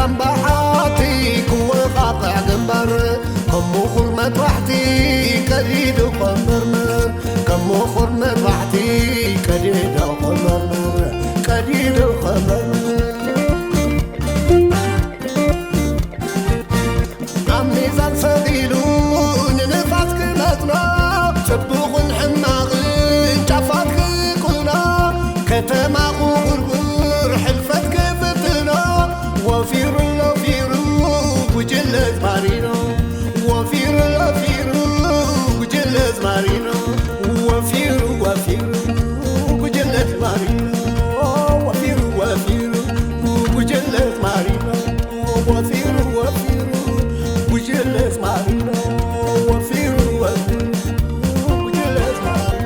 እምበሓቲ ክወቓቕዕ ግንባር፣ ከም ምኹር መጥባሕቲ ቀዲዱ ከም መርመር፣ ከም ምኹር መጥባሕቲ ቀዲዱ ከም መርመር፣ ቀዲዱ ከም መርመር። ኣብ ሚዛን ሰቒሉ ንንፋስ ክመጥኖ፣ ጽቡቕን ሕማቕን ጫፋት ክቁኖ፣ ከተማ ቁርቁር ሕልፈት ክፍትኖ፣ ወፊሩ ለፊሩ ጉጅለ ዝማሪኖ፣ ወፊሩ ለፊሩ ጉጅለ ዝማሪኖ፣ ወፊሩ ወፊሩ ጉጅለ ዝማሪኖ፣ ወፊሩ ወፊሩ ጉጅለ ዝማሪኖ። ወፊሩ ወፊሩ ጉጅለ ዝማሪኖ፣ ወፊሩ ወፊሩ ጉጅለ ዝማሪኖ።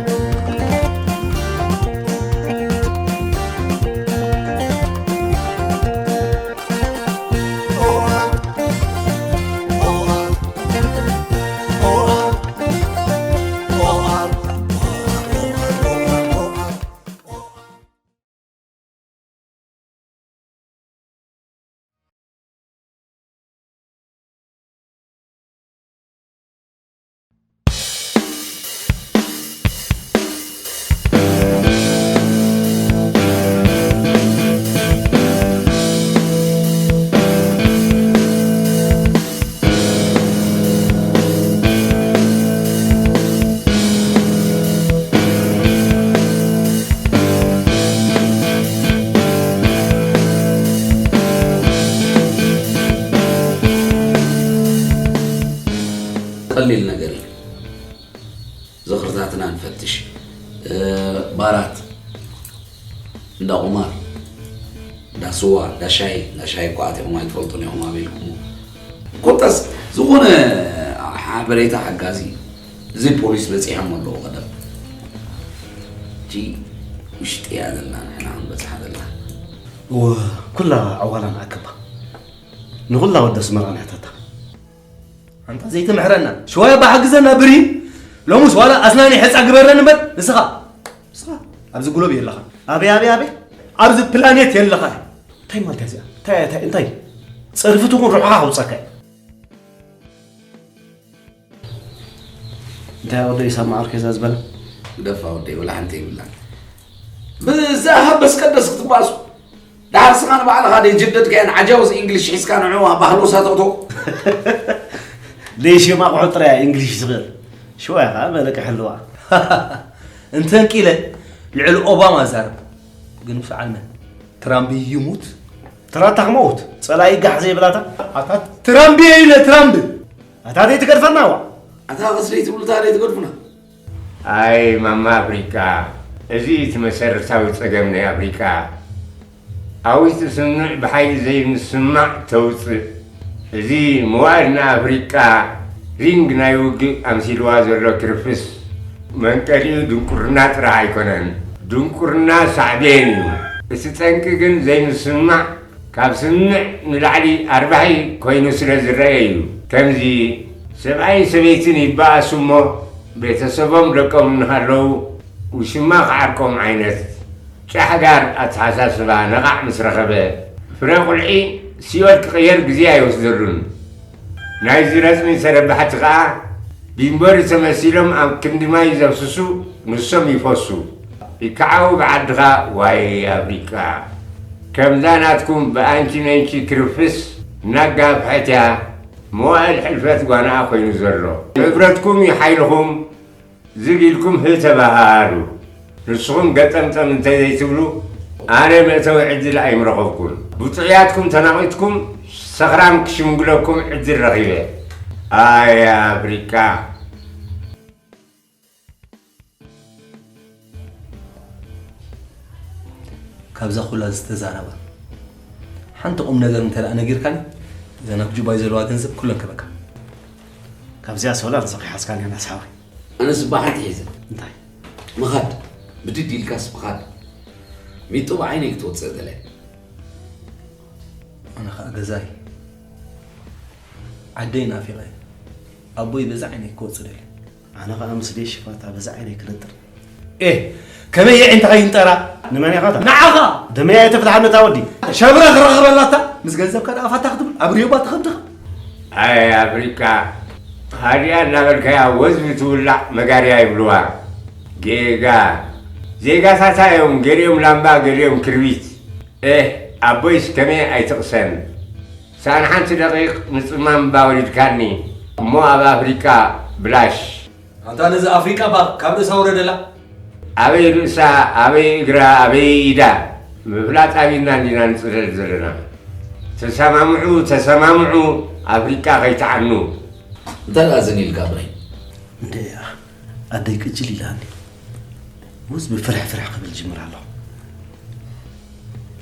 ቀሊል ነገር እዩ። ዝኽርታትና ንፈትሽ። እ፣ ባራት፣ እንዳ ቁማር፣ እንዳ ስዋ፣ እንዳ ሻሂ፣ እንዳ ሻሂ እኮ ኣቲኹም ኣይትፈልጡን ኢኹም ኣበይልኩሞ። ኮታስ ዝኾነ ሓበሬታ ሓጋዚ እዚ ፖሊስ በጺሖም ኣለዉ ቀደም። እቲ ውሽጢ እያ ዘላ ንሕና ክንበጽሓ ዘላ። እወ፣ ኩላ ዕዋላ ንኣክባ። ንኹላ ወዲ ኣስመራ ንሕተታ። ኣንታ ዘይትምሕረና፣ ሽዋይ ኣባ ሓግዘና ብሪ። ሎምስ ዋላ ኣስናኒ ሕጻ ግበረን እምበር፣ ንስኻ፣ ንስኻ ኣብዚ ጉሎብ የለኻ። ኣበይ፣ ኣበይ፣ ኣበይ? ኣብዚ ፕላኔት የለኻ። እንታይ ማለት እያ እዚኣ? እንታይ፣ እንታይ፣ እንታይ? ጸርፊ ትኹን ርሑኻ ከውጻካ እየ። እንታይ ወደይ ሳብ መዓር ከዛ ዝበለ? ግደፋ ወደይ፣ ወላ ሓንቲ የብላን። ብዛ ሃበስ ቀደስ ክትባሱ። ደሓር ስኻ ንባዕልኻ ደይ ጅደድካያን ዓጃውዝ እንግሊሽ ሒዝካ ንዕኡ ኣብ ባህሉ ሳተውተው። ደይ ሽም ኣቑሑ ጥራይ እንግሊሽ ዝኽእል። ሽዋይ ኸዓ መለቀ ሕልዋ። እንተንቂለ ልዕሊ ኦባማ ዛረብ። ግን ምስ ዓልመ ትራምፕ ይሙት። ትራታ ክመውት፣ ጸላኢ ጋሕ ዘይብላታ። ኣታ ትራምፕ እየ ኢለ ትራምፕ። ኣታ ዘይትገድፈና ዋ። ኣታ ቐስደይ ትብሉታ ዘይትገድፉና። ኣይ ማማ ኣፍሪቃ፣ እዚ እቲ መሰረታዊ ጸገም ናይ ኣፍሪቃ። ኣዊት ትስምዕ ብሓይሊ ዘይምስማዕ ተውጽእ። እዚ መዋእል ንኣፍሪቃ ሪንግ ናይ ውግእ ኣምሲልዋ ዘሎ ክርፍስ መንቀሊኡ ድንቁርና ጥራሕ ኣይኮነን፣ ድንቁርና ሳዕቤን እዩ። እቲ ጠንቂ ግን ዘይምስማዕ ካብ ስምምዕ ንላዕሊ ኣርባሒ ኮይኑ ስለ ዝረአ እዩ። ከምዚ ሰብኣይን ሰበይትን ይበኣሱ እሞ ቤተሰቦም ደቆም እናሃለዉ ውሽማ ክዓርቆም ዓይነት ጫሕጋር ኣተሓሳስባ ነቓዕ ምስ ረኸበ፣ ፍረ ቁልዒ ሲኦል ክቕየር ግዜ ኣይወስደሉን። ናይዚ ረጽሚ ተረባሕቲ ከኣ ቢምቦሪ ተመሲሎም ኣብ ክንዲ ማይ ዘፍስሱ ንሶም ይፈሱ። ይከዓው ብዓድኻ ዋይ ኣፍሪቃ። ከምዛ ናትኩም ብኣንቺ መንቺ ክርፍስ እናጋፍሐት እያ መዋእል ሕልፈት ጓናኣ ኮይኑ ዘሎ። ሕብረትኩም እዩ ሓይልኹም ዝግ ኢልኩም ህተባሃሉ። ንስኹም ገጠምጠም እንተዘይትብሉ ኣነ መእተዊ ዕድል ኣይምረኸብኩን። ብጥዑያትኩም ተናቒትኩም ሰኽራም ክሽምግለኩም ዕድል ረኺበ። ኣያ ኣፍሪቃ። ካብዛ ኩላ ዝተዛረባ ሓንቲ ቁም ነገር እንተ ደኣ ነጊርካኒ፣ እዛ ናብ ጁባይ ዘለዋ ገንዘብ ኩለን ክበካ። ካብዚኣ ሰውላ ተሰኺሓስካን ያናስ ሓወይ። ኣነስ እባ ሓንቲ ሒዘ። እንታይ? ምኻድ፣ ብድድ ኢልካስ ምኻድ። ሚጡ ብዓይነይ ክትወፅእ ደለ። ኣነ ኸኣ ገዛይ፣ ዓደይ ናፊቐ፣ ኣቦይ በዛ ዓይነይ ክወፅእ ደለ። ኣነ ኸኣ ምስ ደይ ሽፋታ በዛ ዓይነይ ክነጥር። ኤህ፣ ከመይ የዒንትኻ ይንጠራ? ንመን ኢኻ? ንዓኻ! ደመይ ኣይተፍትሓ ነታ ወዲ። ሸብረ ክረኽበላታ፣ ምስ ገንዘብካ ደኣ ፋታ ክትብል፣ ኣብ ሪዮባ ትኸምትኻ። ኣይ ኣፍሪቃ፣ ሃዲያ እናበልካያ ወዝቢ ትውላዕ መጋርያ ይብልዋ። ጌጋ። ዜጋታታ እዮም፣ ገሊኦም ላምባ፣ ገሊኦም ክርቢት። ኤህ፣ ኣቦይስ ከመይ ኣይትቕሰን። ሳን ሓንቲ ደቂቕ ንጽማም እባ ወሪድካኒ። እሞ ኣብ ኣፍሪቃ ብላሽ። ኣንታ ነዚ ኣፍሪቃ እባ ካብ ርእሳ ውረደላ። ኣበይ ርእሳ፣ ኣበይ እግራ፣ ኣበይ ኢዳ ምፍላጥ ኣቢልና እንዲና ንጽለል ዘለና። ተሰማምዑ፣ ተሰማምዑ ኣፍሪቃ ከይትዓኑ። እንታይ ደኣ ዝን ኢልካ ብረይ? እንደ ኣደይ ቅጅል ኢላኒ። ወዝ ብፍርሕ ፍርሕ ክብል ጅምር ኣለኹ።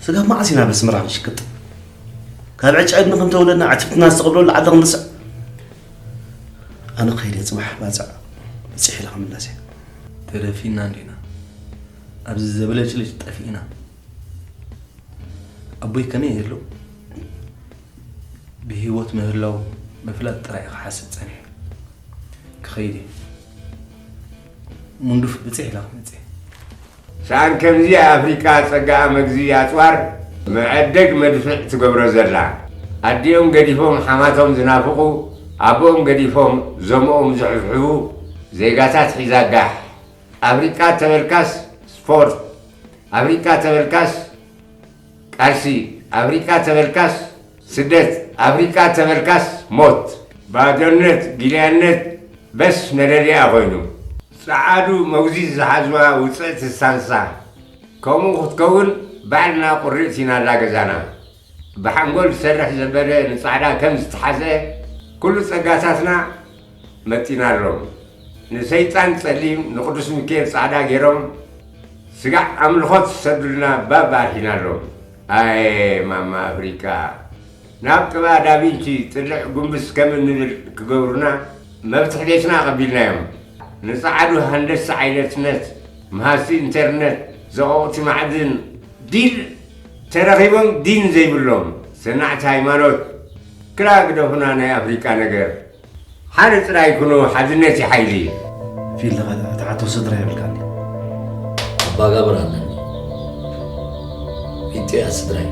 ስጋብ መዓስ ኢና በስምራ ክንሽቅጥ? ካብ ዕጫ እድኒ ከም ተወለድና ዕትብትና ዝተቐብለሉ ዓዲ ክንርስዕ? ኣነ ከይደ ጽባሕ ባጽዕ በጺሕ ኢለ ክምለስ እየ። ተደፊና እንዲና ኣብዚ ዘብለጭልጭ ጠፊእና። ኣቦይ ከመይ ይህሉ? ብህይወት ምህላው ምፍላጥ ጥራይ ክሓስብ ጸኒሐ። ክኸይድ እየ። ሙንዱፍ ብጽሕ ኢላ ክመጽእ። ሰኣን ከምዚ ኣፍሪቃ ጸጋኣ መግዚ ኣጽዋር መዐደግ መድፍዕ ትገብሮ ዘላ። ኣዲኦም ገዲፎም ሓማቶም ዝናፍቑ፣ ኣቦኦም ገዲፎም ዞምኦም ዝሕፍሕፉ ዜጋታት ሒዛ ጋሕ። ኣፍሪቃ ተበልካስ ስፖርት፣ ኣፍሪቃ ተበልካስ ቃልሲ፣ ኣፍሪቃ ተበልካስ ስደት፣ ኣፍሪቃ ተበልካስ ሞት፣ ባዶነት፣ ጊልያነት በስ መለለያ ኮይኑ። ጸዓዱ መጉዚ ዝሓዝዋ ውጽዕቲ ሳንሳ። ከምኡ ክትከውን ባዕልና ቁርጽ ኢናላ ገዛና። ብሓንጎል ዝሰርሕ ዘበለ ንጻዕዳ ከም ዝተሓዘ ኩሉ ጸጋታትና መጢናሎም። ንሰይጣን ጸሊም ንቅዱስ ሚካኤል ጻዕዳ ገይሮም ስጋዕ ኣምልኾት ዝሰዱልና ባብ ኣርሒናሎም። ኣየ ማማ ኣፍሪቃ፣ ናብ ቅባ ዳቪንቺ ጥልዕ ጉንብስ ከም እንብል ክገብሩና መብትሕ ቤትና ኣቐቢልናዮም። ንጸዓዱ ሃንደስቲ ዓይነትነት፣ መሃዝቲ ኢንተርነት፣ ዘቐቑቲ ማዕድን፣ ዲል ተረኺቦም ዲን ዘይብሎም፣ ሰናዕቲ ሃይማኖት፣ ክላ ግደፉና ናይ ኣፍሪቃ ነገር። ሓደ ጥራይ ኩኑ ሓድነት እዩ ሓይሊ። ፊል ለኻ ተዓቶ ስድራ የብልካኒ። ኣባጋብር ኣለኒ። ፊጥያ ስድራይ።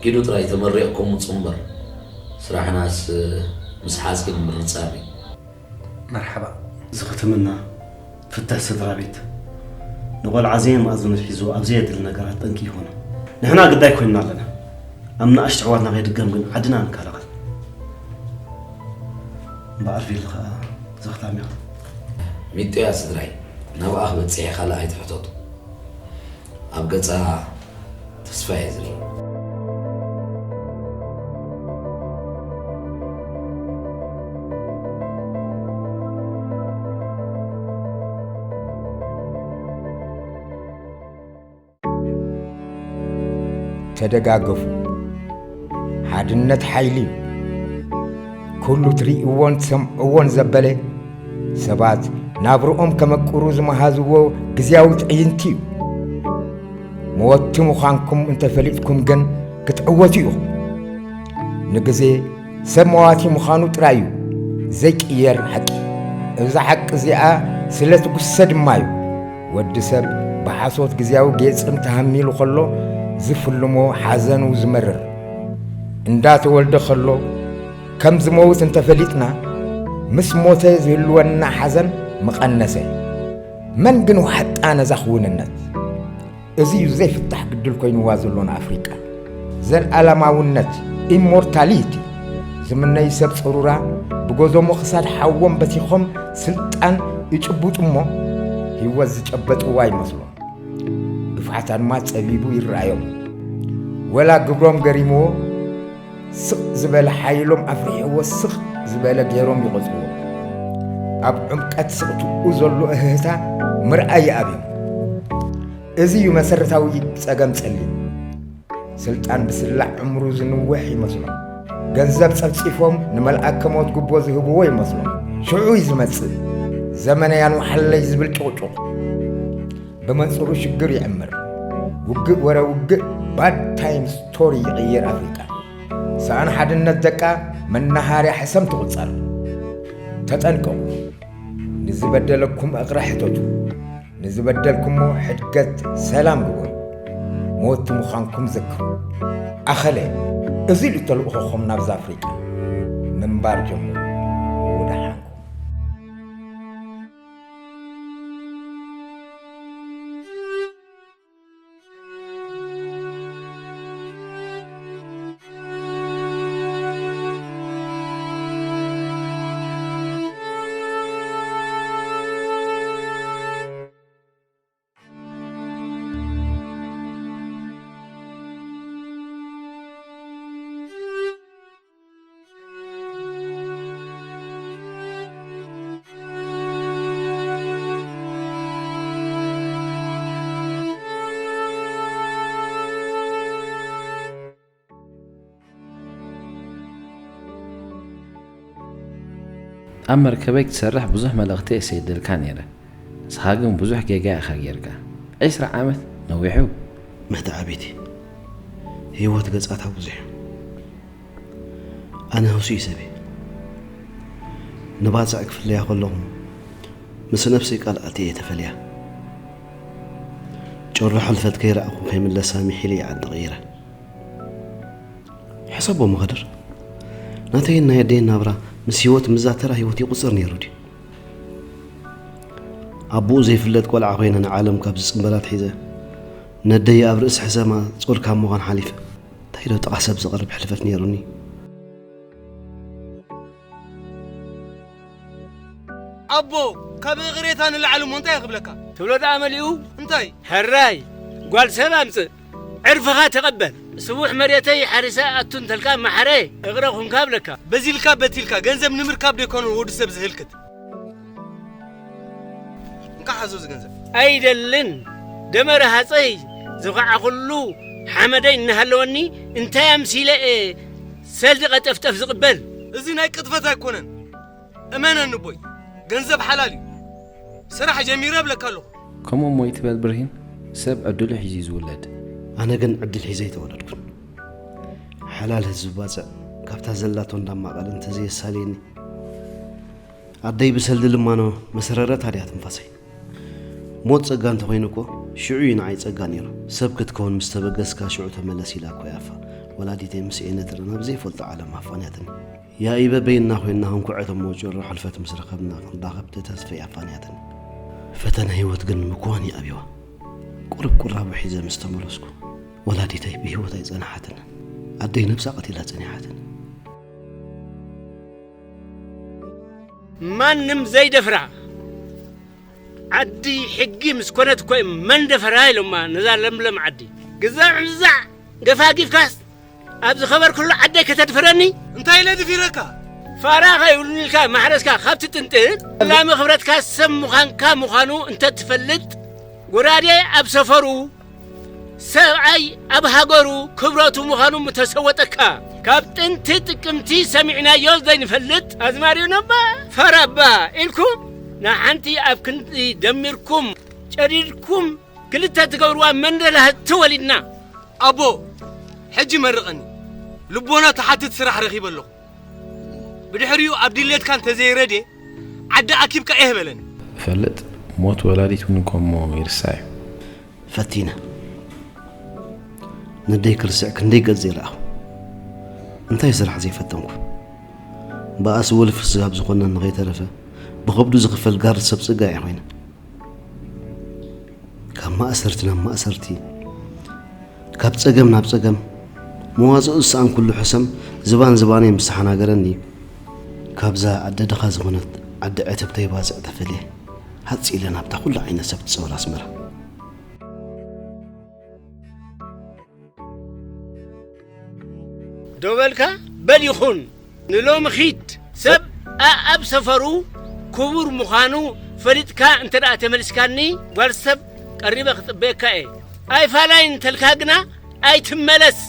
ኪዱ ጥራይ ተመሪቕኩም ውጹ እምበር፣ ስራሕናስ ምስ ሓዝኪ ንምርጻም እዩ። መርሓባ። እዚ ክትምና ፍትሕ ስድራ ቤት ንቖልዓ ዘየማእዝኑ ሒዙ ኣብ ዘየድሊ ነገራት ጠንቂ ይኾኑ። ንሕና ግዳይ ኮይንና ኣለና። ኣብ ንኣሽቱ ኣሕዋትና ከይድገም ግን ዓድና ንከላኸል። እምበኣር ፊል ኸኣ ዘኽታም ኢኻ። ሚጥያ ስድራይ፣ ናብኣ ክበጽሕ እየ፣ ካልእ ኣይትሕተቱ። ኣብ ገጻ ተስፋ እየ ዝርኢ። ተደጋገፉ። ሓድነት ሓይሊ እዩ። ኩሉ ትርእይዎን ትሰምዕዎን ዘበለ ሰባት ናብርኦም ከመቅሩ ዝመሃዝዎ ግዝያዊ ትዕይንቲ እዩ። መወቲ ምዃንኩም እንተፈሊጥኩም ግን ክትዕወቱ ኢኹም። ንግዜ ሰብ መዋቲ ምዃኑ ጥራይ እዩ ዘይቅየር ሓቂ። እዛ ሓቂ እዚኣ ስለ ትጉሰ ድማ እዩ ወዲ ሰብ ብሓሶት ግዝያዊ ጌጽም ተሃሚሉ ከሎ ዝፍልሞ ሓዘኑ ዝመርር። እንዳተወልደ ከሎ ከም ዝመውት እንተፈሊጥና፣ ምስ ሞተ ዝህልወና ሓዘን ምቐነሰ። መን ግን ወሓጣ ነዛ ክውንነት? እዚ እዩ ዘይፍታሕ ግድል ኮይንዋ ዘሎ ንኣፍሪቃ። ዘልኣለማውነት፣ ኢሞርታሊቲ፣ ዝምነዩ ሰብ ጸሩራ ብጎዞሞ ክሳድ ሓዎም በቲኾም ስልጣን ይጭቡጡ እሞ፣ ህይወት ዝጨበጥዋ ይመስሎም። ግፍዓታ ድማ ጸቢቡ ይረኣዮም። ወላ ግብሮም ገሪምዎ፣ ስቕ ዝበለ ሓይሎም ኣፍሪሕዎ ስቕ ዝበለ ገይሮም ይቖጽርዎ። ኣብ ዕምቀት ስቕትኡ ዘሎ እህህታ ምርኣይ ይኣብዮም። እዚ እዩ መሰረታዊ ጸገም ጸሊም። ስልጣን ብስላዕ ዕምሩ ዝንውሕ ይመስሎም። ገንዘብ ጸፍጺፎም ንመልኣከ ሞት ጉቦ ዝህብዎ ይመስሎም። ሽዑ እዩ ዝመጽእ ዘመነ ያንዋሓለይ ዝብል ጭቕጭቕ ብመንጽሩ ሽግር ይዕምር። ውግእ ወረ ውግእ ባድ ታይም ስቶሪ ይቕይር ኣፍሪቃ። ሰኣን ሓድነት ደቃ መናሃርያ ሕሰም ትቑጸር። ተጠንቀቑ። ንዝበደለኩም እቕረ ሕተቱ። ንዝበደልኩሞ ሕድገት ሰላም ግበሩ። ሞት ምዃንኩም ዘክሩ። ኣኸለ፣ እዚ እዩ ተልእኾኹም ናብዛ ኣፍሪቃ። ምንባር ጀምሩ። ወደሓንኩም። ኣብ መርከበይ ክትሰርሕ ብዙሕ መልእኽቲ እየ ሰይደልካ ነይረ። ንስኻ ግን ብዙሕ ጌጋ ኢኻ ጌርካ። ዒስራ ዓመት ነዊሑ። መትዓቢቲ ህይወት ገጻታ ብዙሕ እዩ። ኣነ ህሱይ ሰብ እየ። ንባጽዕ ክፍለያ ከለኹ ምስ ነብሰይ ቃል ኣትየ እየ ተፈልያ። ጭሮ ሕልፈት ከይረኣኹ ከይምለሳ ሚሒለ እየ ዓዲ ቀይረ። ሕሰቦ መኸድር፣ ናተይን ናይ ኣደይን ናብራ ምስ ህይወት ምዛተራ ህይወት ይቑጸር ነይሩ ድዩ? ኣቦኡ ዘይፍለጥ ቆልዓ ኮይነ ንዓለም ካብ ዝጽንበላት ሒዘ ነደይ ኣብ ርእሲ ሕሰማ ጾር ካብ ምዃን ሓሊፈ እንታይ ዶ ጥቓ ሰብ ዝቐርብ ሕልፈት ነይሩኒ? ኣቦ ካብ እቕሬታ ንላዕሊ እሞ እንታይ ክብለካ? ትብሎ ደኣ መሊኡ። እንታይ? ሕራይ ጓል ሰብ ኣምጽእ ዕርፍኻ ተቐበል። ስቡሕ መሬተይ ሓሪሰ ኣቱ እንተልካ ማሕረ እቕረ ኩንካ እብለካ። በዚልካ በቲልካ ገንዘብ ንምርካብ ዶ ኣይኮነን ወዲ ሰብ ዝህልክት? እንካ ሓዞ እዚ ገንዘብ። ኣይደልን ደመረ ሃፀይ ዝኸዓኹሉ ሓመደይ እናሃለወኒ እንታይ ኣምሲለ እየ ሰልዲ ቀጠፍጠፍ ዝቕበል? እዚ ናይ ቅጥፈት ኣይኮነን እመነኒ ቦይ ገንዘብ ሓላል እዩ። ስራሕ ጀሚረ እብለካ ኣለኹ። ከምኡ እሞ ይትበል ብርሂን፣ ሰብ ዕድሉ ሒዙ እዩ ዝውለድ። ኣነ ግን ዕድል ሒዘ ኣይተወለድኩን። ሓላል ህዝቢ ባፅዕ ካብታ ዘላቶ እንዳማቐለ እንተዘየሳልየኒ ኣደይ ብሰልዲ ልማኖ መሰረረታ ድያ ትንፋሰይ። ሞት ጸጋ እንተኾይኑ እኮ ሽዑ እዩ ንዓይ ጸጋ ነይሩ። ሰብ ክትከውን ምስ ተበገስካ ሽዑ ተመለስ ኢላ እኮ እያ ኣፋ ወላዲተይ ምስ እየ ነትርና ብዘይፈልጦ ዓለም ኣፋንያትኒ። ያኢ በበይንና ኮይንና ክንኩዕት እሞ ጭሮ ሕልፈት ምስ ረኸብና ክንራኸብ ተተስፈ እያ ኣፋንያትኒ። ፈተነ ህይወት ግን ምኩዋን እዩ ኣብይዋ። ቁሩብ ቁራቡ ሒዘ ምስ ተመለስኩ ወላዲተይ ብህይወት ኣይጸንሓትንን። ኣደይ ነብሳ ቀቲላ ጸኒሓትኒ። ማንም ዘይደፍራ ዓዲ ሕጊ ምስ ኮነት እኮ እዩ መን ደፈራ ኢሎማ ነዛ ለምለም ዓዲ። ግዛዕ ምዛዕ ገፋጊፍካስ ኣብ ዝኸበርኩሉ ዓደይ ከተድፍረኒ እንታይ ኢለ ድፊረካ? ፋራ ከይብሉኒ ኢልካ ማሕረስካ ካብ ትጥንጥን ላሚ ክብረትካ ሰብ ምዃንካ ምዃኑ እንተትፈልጥ ጎራዴ ኣብ ሰፈሩ ሰብኣይ ኣብ ሃገሩ ክብረቱ ምዃኑ ምተሰወጠካ ካብ ጥንቲ ጥቅምቲ ሰሚዕናዮ ዘይንፈልጥ ኣዝማሪኖባ ፈራባ ኢልኩም ንሓንቲ ኣብ ክንዲ ደሚርኩም ጨዲድኩም ክልተ ትገብርዋ መንደላ ተወሊድና። ኣቦ ሕጂ መርቐኒ ልቦና ትሓትት ስራሕ ረኺበ ኣለኹ። ብድሕሪኡ ኣብ ድሌትካ እንተዘይረድየ ዓዲ ኣኪብካ ኤህ በለኒ። እፈልጥ ሞት ወላዲት እውን እኮ እሞ ይርሳዕ እዩ። ፈቲነ ነደይ ክርስዕ ክንደይ ገጽ ዘይረኣኹ እንታይ ስራሕ ዘይፈተንኩ። ብኣስ ወልፊ ስጋብ ዝኾነኒ ከይተረፈ ብኸብዱ ዝኽፈል ጋር ሰብ ጽጋ እየ ኮይነ። ካብ ማእሰርቲ ናብ ማእሰርቲ ካብ ጸገም ናብ ጸገም መዋጽኡ ዝሰኣንኩሉ ሕሰም ዝባን ዝባነይ ምስ ተሓናገረኒ ካብዛ ዓዲ ድኻ ዝኾነት ዓዲ ዕትብተይ ባጽዕ ተፈልየ ሃጽ ኢለ ናብታ ኩሉ ዓይነት ሰብ ትጽወር ኣስመራ። ዶ በልካ በል ይኹን ንሎሚ ኺድ ሰብ ኣኣብ ሰፈሩ ክቡር ምዃኑ ፈሊጥካ እንተ ደኣ ተመሊስካኒ ጓል ሰብ ቀሪበ ክጽበየካ እየ ኣይፋላይ እንተልካ ግና ኣይትመለስ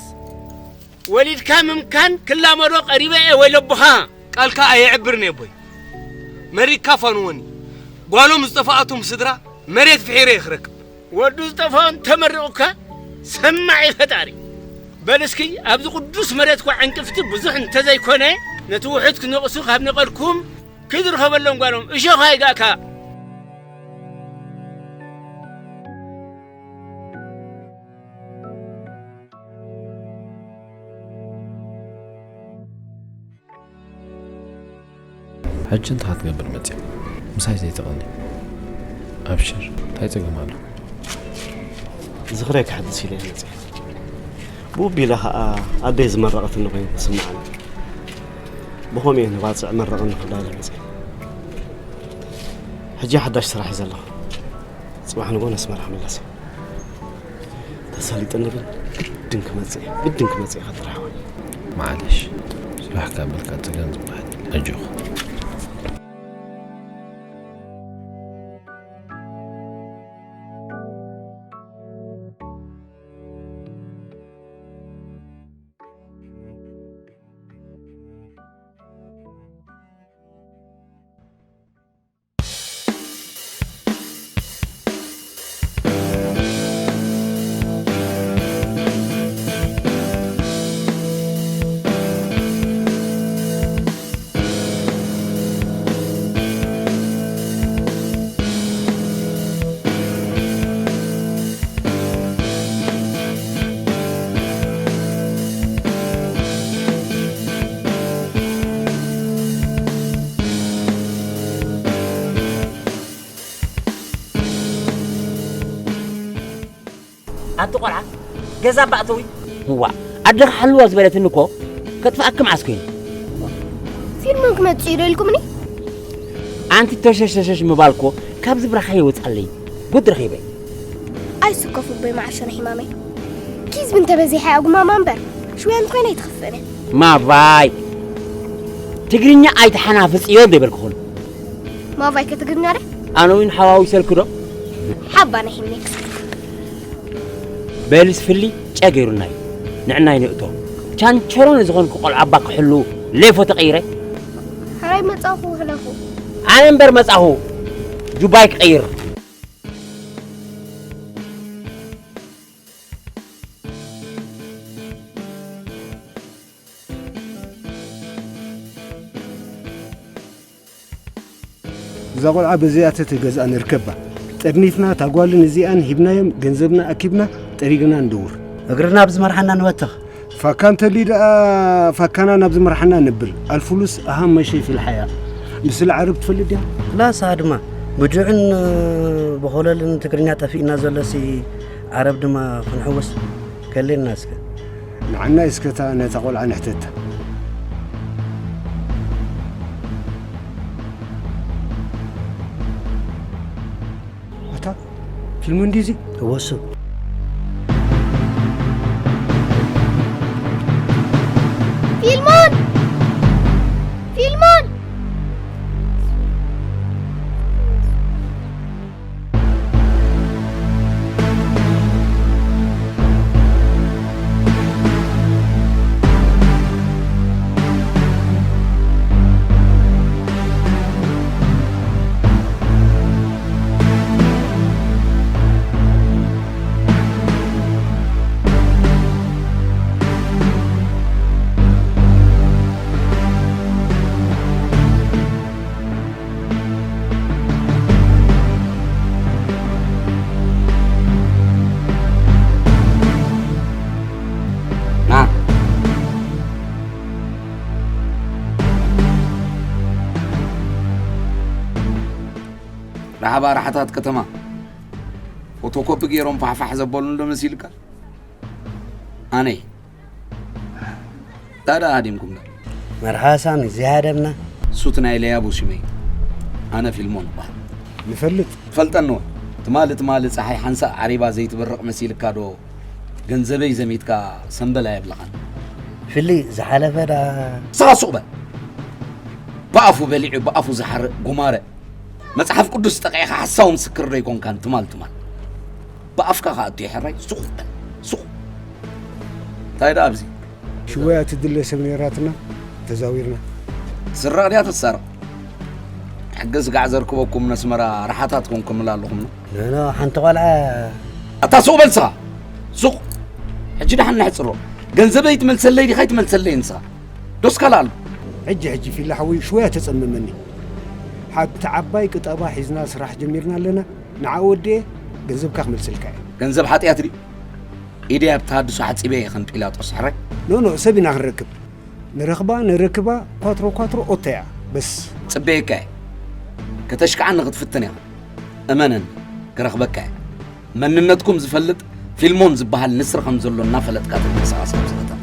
ወሊድካ ምምካን ክላመዶ ቀሪበ እየ ወይለቦኻ ቃልካ ኣየዕብርን እየ ኣቦይ መሪቕካ ፋንወኒ ጓሎም ዝጠፍኣቶም ስድራ መሬት ፍሒረ እየ ክረክብ። ወዱ ዝጠፍኦ እንተመሪቑካ ሰማዒ ፈጣሪ። በል እስኪ ኣብዚ ቅዱስ መሬት እኳ ዕንቅፍቲ ብዙሕ እንተዘይኮነ ነቲ ውሑድ ክነቕሱ ካብ ነቐልኩም ክዝርኸበሎም ጓሎም እሾኽ ኣይጋእካ። ሕጂ እንታይ ክትገብር መጺኻ? ምሳይ ዘይትቐኒ? ኣብሽር፣ እንታይ ጸገም ኣሎ? ዝኽረይ ክሕድስ ኢለ እየ መጺአ። ብኡ ኣቢለ ኸኣ ኣደይ ዝመረቐትኒ ኮይኑ ተስምዓኒ። ብኸምኡ እየ ንባጽዕ መረቐኒ ክብላ ኢለ መጺአ። ሕጂ ሓዳሽ ስራሕ እየ ዘለኹ። ጽባሕ ንግሆ ነስመራ ክምለስ እየ። ተሳሊጥኒ ግን ግድን ክመጽእ እየ፣ ግድን ክመጽእ እየ ከድር ሓወይ። ማዕለሽ፣ ስራሕ ካብ በልካ ጸገም ዝበሃል የለን። ኣጆኻ። ኣቲ ቆልዓ ገዛ ባእተዊ። እዋ ኣደኻ ሓልዋ ዝበለትኒ እኮ ከጥፍኣኪ መዓስ ኮይኑ። ፊልሞን ክመጽእ እዩ ዶ ኢልኩምኒ? ኣንቲ ተሸሽ ተሸሽ ምባል እኮ ካብ ዝብራኻ ይወጻለይ። ጉድ ረኺበ። ኣይስከፉ በይ መዓርሸን ሕማመይ። ኪዝቢ እንተበዚሐ ኣጉማማ እምበር ሽውያ እንተኮይነ ኣይትኽፍእን እያ። ማባይ ትግርኛ ኣይትሓናፍጽዮ ዘይበልኩኹን። ማባይ ከትግርኛ ደ ኣነ እውን ሓዋዊሰልኩ ዶ? ሓባ ናይ ሂሜክስ በልስ ፍሊ ጨገይሩናይ ንዕናይ ንእቶ ቻንቸሮን ዝኾንኩ ቆልዓ ኣባ ክሕሉ ሌፎ ተቐይረ ሕራይ መጻኹ ሕለፉ ኣነ እምበር መጻኹ ጁባይ ክቐይር። እዛ ቆልዓ በዚኣ ተተገዝኣ ንርከባ። ጠርኒፍና እታ ጓልን እዚኣን ሂብናዮም ገንዘብና ኣኪብና ጠሪግና ንድውር። እግርና ኣብ ዝመርሓና ንወትኽ። ፋካ እንተልዩ ደኣ ፋካና ናብ ዝመርሓና ነብል። ኣልፉሉስ ኣሃም መሸይ ፊልሓያ። ምስል ዓረብ ትፈልጥ ድያ? ላሳ ድማ ብጁዕን ብኾለልን ትግርኛ ጠፊእና ዘሎሲ ዓረብ ድማ ክንሕውስ ከሌና እስከ። ንዓና እስከታ ነታ ቆልዓ ንሕተታ። ኣታ ፊልሙ እንዲዚ እወሱ ፊልሞን ፊልሞን ራሕባ ራሕታት ከተማ ፎቶኮፒ ገይሮም ፋሕፋሕ ዘበሉን ዶ መሲልካ? ኣነይ ዳዳ ሃዲምኩም ዶ? መርሓባ ሳሚ ዘይሃደምና። ሱት ናይ ለያቡ ሽመይ ኣነ ፊልሞን እባሃል። ንፈልጥ። ትፈልጠኒ ወ? ትማሊ ትማሊ ፀሓይ ሓንሳእ ዓሪባ ዘይትበርቕ መሲልካ ዶ ገንዘበይ ዘሚትካ ሰምበል ኣየብልኻን። ፍሊ ዝሓለፈ ዳ ስኻ ሱቕ በል። ብኣፉ በሊዑ ብኣፉ ዝሓርእ ጉማረ። መጽሓፍ ቅዱስ ጠቒዕኻ ሓሳዊ ምስክር ዶ ኣይኮንካን ትማል ትማል። ብኣፍካ ከኣ ኣቶ ይሕራይ ሱቕ በል ሱቕ። እንታይ ደኣ ኣብዚ? ሽወያ ትድለ ሰብ ነይራትና ተዛዊርና። ትስረቕ ድያ ተትሰርቕ? ሕጊ ስጋዕ ዘርክበኩም ነስመራ ራሓታት ኮንኩምላ ኣለኹም። ኖ፣ ኖ፣ ሓንቲ ቆልዓ ኣታ ሱቕ በል ንስኻ። ሱቕ። ሕጂ ደሓን ነሕጽሮ። ገንዘበይ ትመልሰለይ ዲኻ ኣይትመልሰለይ ንስኻ? ዶስ ካልእ ኣሎ? ሕጂ፣ ሕጂ ፊላ ሓወይ ሽወያ ተጸምመኒ። ሓንቲ ዓባይ ቅጠባ ሒዝና ስራሕ ጀሚርና ኣለና። ንዓ ወዴ ገንዘብካ ክመልሰልካ እየ። ገንዘብ ሓጢኣት ድዩ? ኢደይ ኣብ ተሃድሶ ሓጺበ እየ ከም ጲላጦስ ሕራይ። ኖ፣ ኖ፣ ሰብ ኢና ክንረክብ። ንረኽባ፣ ንረክባ፣ ኳትሮ፣ ኳትሮ፣ ኦተያ። በስ። ጽበየካ እየ። ከተሽክዓኒ ክትፍትን ኢኻ። እመነኒ፣ ክረኽበካ እየ። መንነትኩም ዝፈልጥ ፊልሞን ዝበሃል ንስር ከም ዘሎ እናፈለጥካ ተንቀሳቐስ ኣብዚ ከተማ።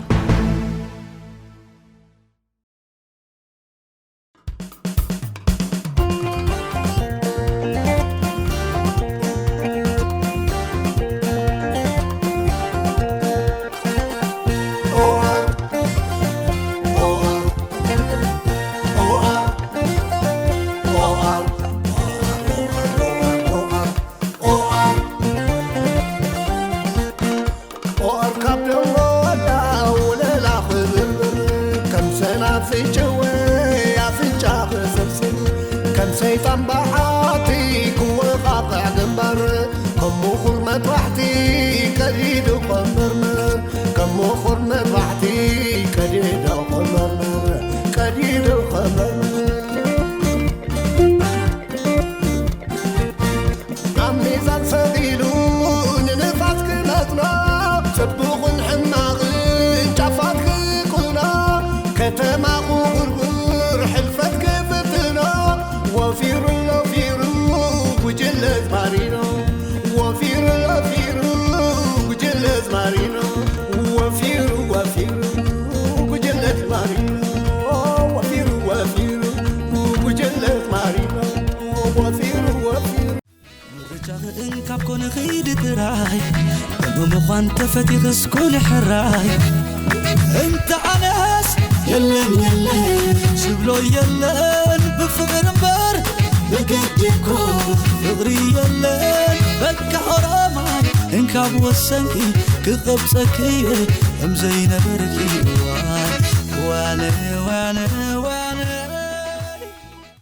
ኦር ካብ ደንጎላ ወለላ ክብርብር፣ ከም ሰናፍጭ ወይ ኣፍንጫ ክስብስብ፣ ከም ሰይጣን በሓቲ ክወቓቕዕ ግንባር፣ ከም ምኹር መጥባሕቲ ቀዲዱ ከመርምር፣ ከም ምኹር መጥባሕቲ ቀዲዱ ከመርምር፣ ቀዲዱ ከመርምር። ኣብ ሚዛን ሰቒሉ ንንፋስ ክመጥኖ፣ ጽቡቕን ሕማቕን ጫፋት ክቁኖ፣ ከተማ ክጉርጉር ሕልፈት ክፍትኖ፣ ወፊሩ ወፊሩ ጉጅለ ማሪኖ፣ ወፊሩ ወፊሩ ጉጅለ ማሪኖ፣ ወፊሩ ወፊሩ ጉጅለ ማሪኖ፣ ወፊሩ ወፊሩ ጉጅለ ማሪኖ፣ ወፊሩ ወፊሩ። ምርጫ ክእን ካብ ኮነ ኺድ ጥራይ፣ ብምዃን ተፈቲኽስ ኩን ሕራይ። እንተ ኣነስ የለን የለን ዝብሎ የለን፣ ብፍቕሪ እምበር ብግዲ እኮ ፍቕሪ የለን። በቃ ኦሮማይ እንካብ ወሰንኪ ክቐብጸኪ እየ፣ ከም ዘይነበርኪ ዋነ ዋነ።